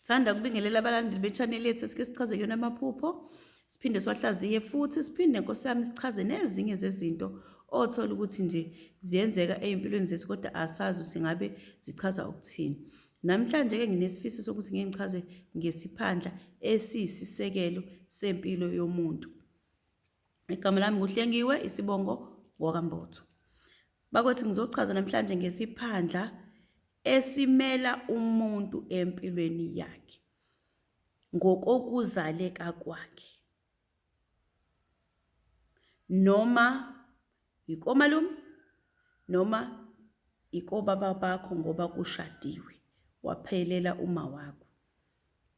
Thanda ukubingelela abalandeli be-channel yethu esike sichaze kuyona amaphupho, siphinde siwahlaziye futhi siphinde nkosi yami sichaze nezinye zezinto othola ukuthi nje ziyenzeka ey'mpilweni zethu kodwa asazi ukuthi ngabe zichaza ukuthini. Namhlanje-ke nginesifiso sokuthi ngike ngichaze ngesiphandla esiyisisekelo sempilo yomuntu. Igama lami nguHlengiwe, isibongo ngowakaMbotho. Bakwethu ngizochaza namhlanje ngesiphandla esimela umuntu empilweni yakhe ngokokuzaleka kwakhe noma yikomalume noma ikobaba bakho ngoba kushadiwe waphelela uma wakho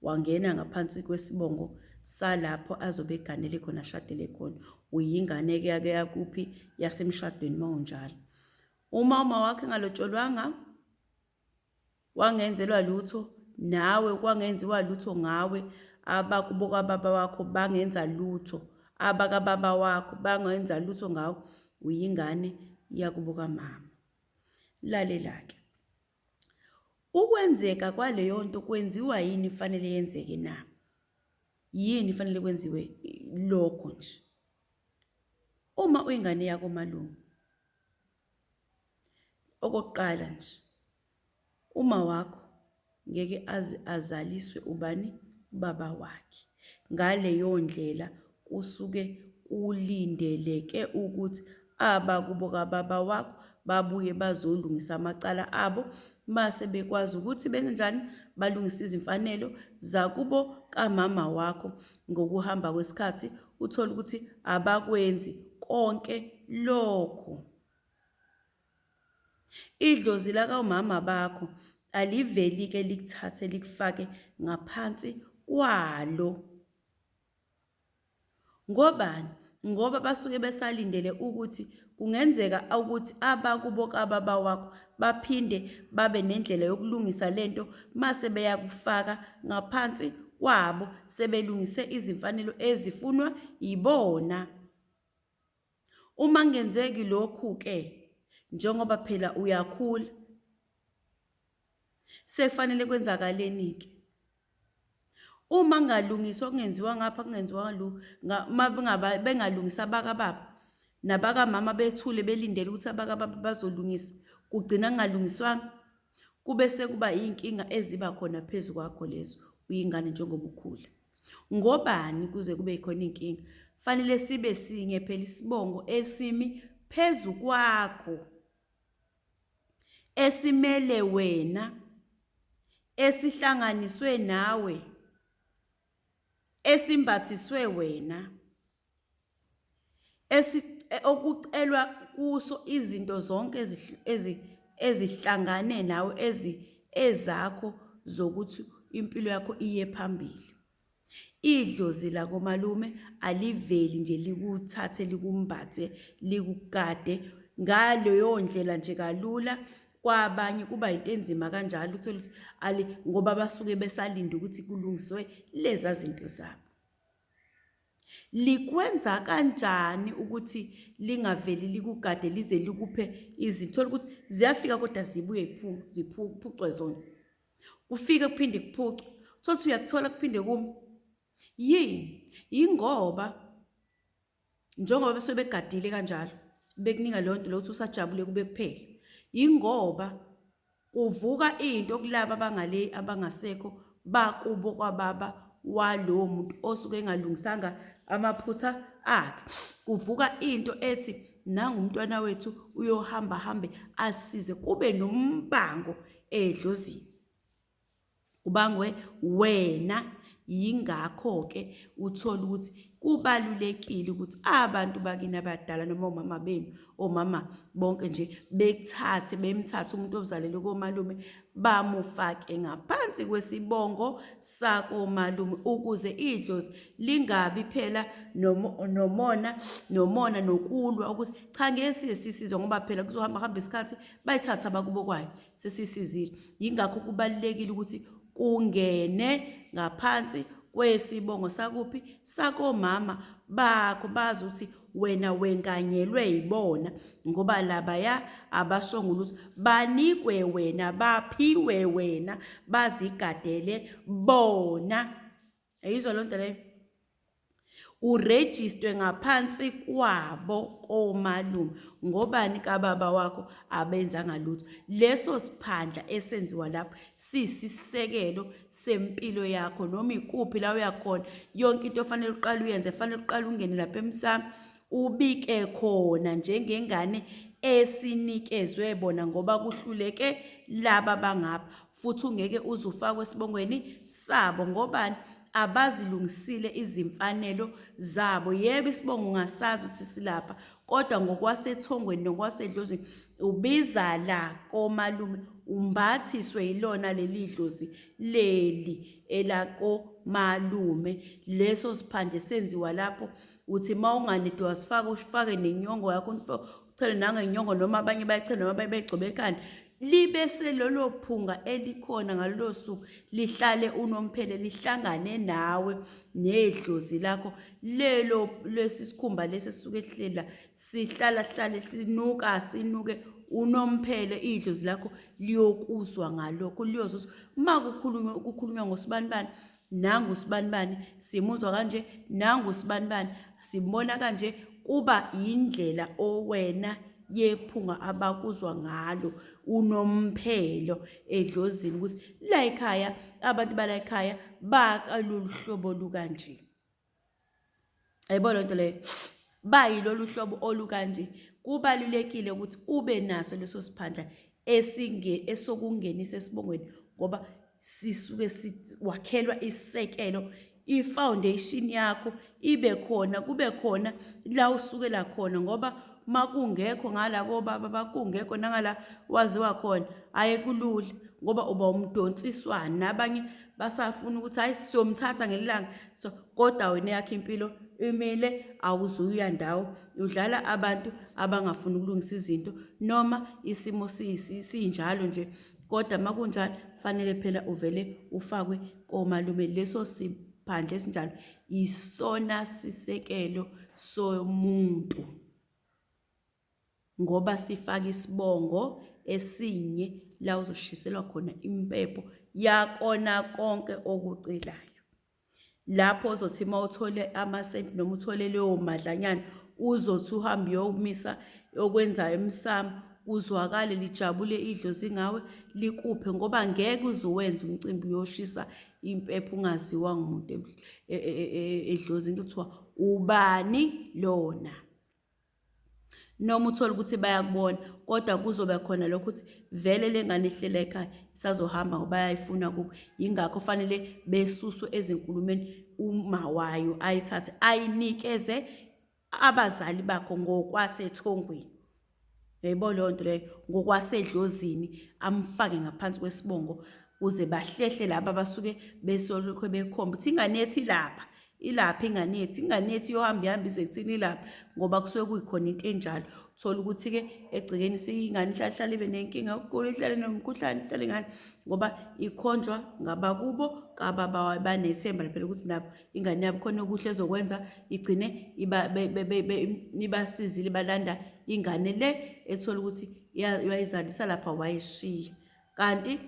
wangena ngaphansi kwesibongo salapho azobe eganele khona ashadele khona uyingane-ke yake yakuphi yasemshadweni uma unjalo Uma uma wakho engalotsholwanga wangenzelwa lutho nawe kwangenziwa lutho ngawe abakubo kababa wakho bangenza lutho abakababa wakho bangenza lutho ngawe uyingane yakubo kamama lalela-ke ukwenzeka kwaleyo nto kwenziwa yini fanele yenzeke na yini fanele kwenziwe lokho nje uma uyingane yakomalume Okokuqala nje, uma wakho ngeke aze azaliswe ubani? Ubaba wakhe. Ngaleyo ndlela kusuke kulindeleke ukuthi abakubo kababa wakho babuye bazolungisa amacala abo mase bekwazi ukuthi benze njani balungise izimfanelo zakubo kamama wakho ngokuhamba kwesikhathi uthole ukuthi abakwenzi konke lokho. Idlozi lakamama bakho aliveli-ke likuthathe likufake ngaphansi kwalo. Ngobani? Ngoba basuke besalindele ukuthi kungenzeka ukuthi abakubo kababa wakho baphinde babe nendlela yokulungisa lento mase beyakufaka ngaphansi kwabo sebelungise izimfanelo ezifunwa yibona. Uma kungenzeki lokhu-ke, njengoba phela uyakhula, sekufanele kwenzakaleni-ke? Uma kungalungiswa kungenziwa ngapha kungenziwa lu uma bengalungisa abakababa nabakamama bethule belindele ukuthi abakababa bazolungisa kugcina kungalungiswanga kube sekuba iy'nkinga eziba khona phezu kwakho lezo uyingane njengoba ukhula. Ngobani kuze kube khona inkinga? Fanele sibe sinye phela isibongo esimi phezu kwakho esimele wena esihlanganiswe nawe esimbathiswe wena okucelwa kuso izinto zonke ezihlangane nawe ezakho zokuthi impilo yakho iye phambili. Idlozi lakomalume aliveli nje likuthathe likumbathe likugade ngaleyo ndlela nje kalula kwabanye kuba into enzima kanjalo uthole ukuthi ali ngoba basuke besalinde ukuthi kulungiswe leza zinto zabo. Likwenza kanjani ukuthi lingaveli likugade lize likuphe izinto? Thola ukuthi ziyafika kodwa zibuye ziphucwe zona. Kufike kuphinde kuphucwe. Thola ukuthi uyakuthola kuphinde kume. Yini? Yingoba njengoba besuke begadile kanjalo bekunika leyo nto lokuthi usajabule kube kuphela. Yingoba Kuvuka into kulaba abangale abangasekho bakubo kwababa walowo muntu osuke engalungisanga amaphutha akhe. Kuvuka into ethi nangu umntwana wethu uyohamba hambe asize kube nombango edlozini. Kubangwe wena yingakho-ke uthole ukuthi kubalulekile ukuthi abantu bakini abadala noma omama benu omama bonke nje bekuthathe bemthathe umuntu ozalelwe komalume bamufake ngaphansi kwesibongo sakomalume ukuze idlozi lingabi phela nomona nomona nokulwa ukuthi cha ngeke siye sisizwe ngoba phela kuzohamba hamba isikhathi bayithatha abakubo kwayo sesisizile. Yingakho kubalulekile ukuthi kungene ngaphansi kwesibongo sakuphi sakomama bakho bazi ukuthi wena wenganyelwe yibona ngoba labaya abashongo lutho banikwe wena baphiwe wena bazigadele bona ayizwa loo nto leyo urejistwe ngaphansi kwabo komalume ngobani kababa wakho abenzanga lutho leso siphandla esenziwa lapho sisisekelo sempilo yakho noma ikuphi la uyakhona yonke into ofanele uqale uyenze fanele uqale ungene lapha emsamo ubike khona njengengane esinikezwe bona ngoba kuhluleke laba bangapha futhi ungeke uze ufakwe esibongweni sabo ngobani abazilungisile izimfanelo zabo yebo isibongo ungasazi ukuthi silapha kodwa ngokwasethongweni nokwasedlozini ubiza la komalume umbathiswe yilona leli dlozi leli elakomalume leso siphandle senziwa lapho uthi uma unganidi wasifaka usifake nenyongo yakho uchele nangenyongo noma abanye bayachela noma abanye bayigcobe ekhanda libe selolo phunga elikhona ngalolo suku lihlale unomphele lihlangane nawe nedlozi lakho lelo lesi sikhumba lesi esisuke esihlela sihlala hlale sinuka sinuke unomphele idlozi lakho liyokuzwa ngalokho liyozwa ukuthi uma kukhulunywa kukhulunywa ngosibanibani nangu sibanibani simuzwa kanje nangu sibanibani simbona kanje kuba yindlela owena yephunga abakuzwa ngalo unomphelo edlozini ukuthi la ekhaya abantu bala ekhaya bakalolu hlobo lukanje ayibona lento leyo bayilolu hlobo olukanje kubalulekile ukuthi ube naso leso siphandla esinge esokungenisa esibongweni ngoba sisuke wakhelwa isisekelo i-foundation yakho ibe khona kube khona la usukela khona ngoba makungekho ngala kobaba bakungekho nangala waziwa khona aye kulula ngoba uba umdonsiswana nabanye basafuna ukuthi hayi siyomthatha ngelilanga so kodwa wena yakho impilo imile awuzuya ndawo udlala abantu abangafuni ukulungisa izinto noma isimo sinjalo nje kodwa makunjalo fanele phela uvele ufakwe komalume leso siphandle esinjalo isona sisekelo somuntu ngoba sifaka isibongo esinye la uzoshiselwa khona impepho yakona konke okucelayo lapho ozothi uma uthole amasenti noma uthole leyo madlanyana uzothi uhambe uyomisa okwenzayo emsamo kuzwakale lijabule idlozi ngawe likuphe ngoba ngeke uzowenza umcimbi uyoshisa impepho ungaziwa ngumuntu e, e, e, edlozini kuthiwa ubani lona noma uthole ukuthi bayakubona kodwa kuzoba khona lokho ukuthi vele le ngane ihlela ekhaya isazohamba ngoba bayayifuna kubo yingakho fanele besuswe ezinkulumeni uma wayo ayithathe ayinikeze abazali bakho ngokwasethongweni yayibona leyo nto leyo ngokwasedlozini amfake ngaphansi kwesibongo kuze bahlehle laba abasuke besolokho bekhomba ukuthi ingane yethu ilapha ilapha ingane yethu ingane yethu iyohamba ihamba ize kuthini ilapha ngoba kusuke kuyikhona into enjalo uthola ukuthi-ke egcekeni siyingane ihlale ihlale ibe nenkinga yokugula ihlale nomkhuhlane ihlale ingane ngoba ikhonjwa ngabakubo kababa banethemba phela ukuthi nabo ingane yabo khona okuhle ezokwenza igcine ibasizile balanda ingane le ethola ukuthi wayizalisa lapha wayishiya kanti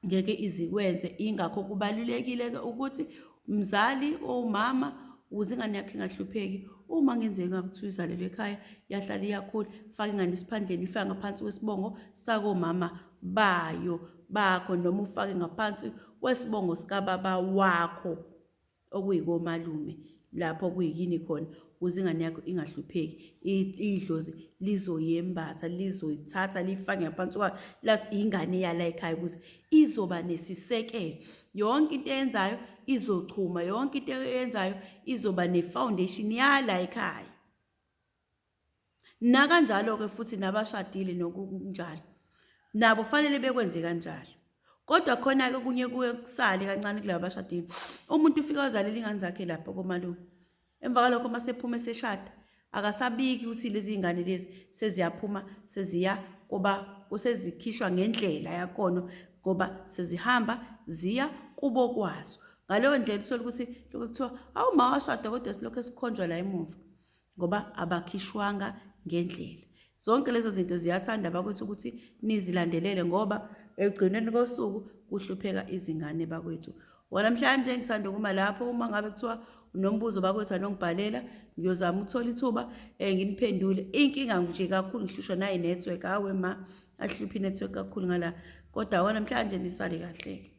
ngeke izikwenze ingakho kubalulekile-ke ukuthi mzali owumama ukuze ingane yakho ingahlupheki uma ngenzeka ngabe kuthiwa izalelwe ekhaya yahlala iyakhula faka ingane esiphandleni ifake ngaphansi kwesibongo sakomama bayo bakho noma ufake ngaphansi kwesibongo sikababa wakho okuyikomalume lapho kuyikini khona ukuze ingane yakho ingahlupheki idlozi lizoyembatha lizoyithatha liyifake ngaphansi kwayo lathi ingane yala ekhaya ukuze izoba nesisekelo yonke into eyenzayo izochuma yonke into eyenzayo izoba ne-foundation yala ekhaya Nakanjalo-ke futhi nabashadile nokunjalo nabo fanele bekwenze kanjalo. Kodwa khona-ke okunye kuye kusale kancane kulaba abashadile. Umuntu ufike wazalela ingane zakhe lapha komalume. Emva kwalokho uma sephuma eseshada akasabiki ukuthi lezi ngane lezi seziyaphuma seziya kuba kusezikhishwa ngendlela yakhona ngoba sezihamba ziya kubo kwazo. Ngaleyo ndlela uthole ukuthi lokho kuthiwa awu ma washada kodwa silokhu esikhonjwa la emuva ngoba abakhishwanga ngendlela. Zonke lezo zinto ziyathanda bakwethu ukuthi nizilandelele ngoba ekugcineni kosuku kuhlupheka izingane bakwethu. Wanamhlanje ngithanda ukuma lapho uma ngabe kuthiwa unombuzo bakwethu anongibhalela ngiyozama ukuthola ithuba um nginiphendule. Inkinga nje kakhulu ngihlushwa nayi network awe ma ahluphe inetwork kakhulu ngala kodwa wanamhlanje nisale kahle-ke.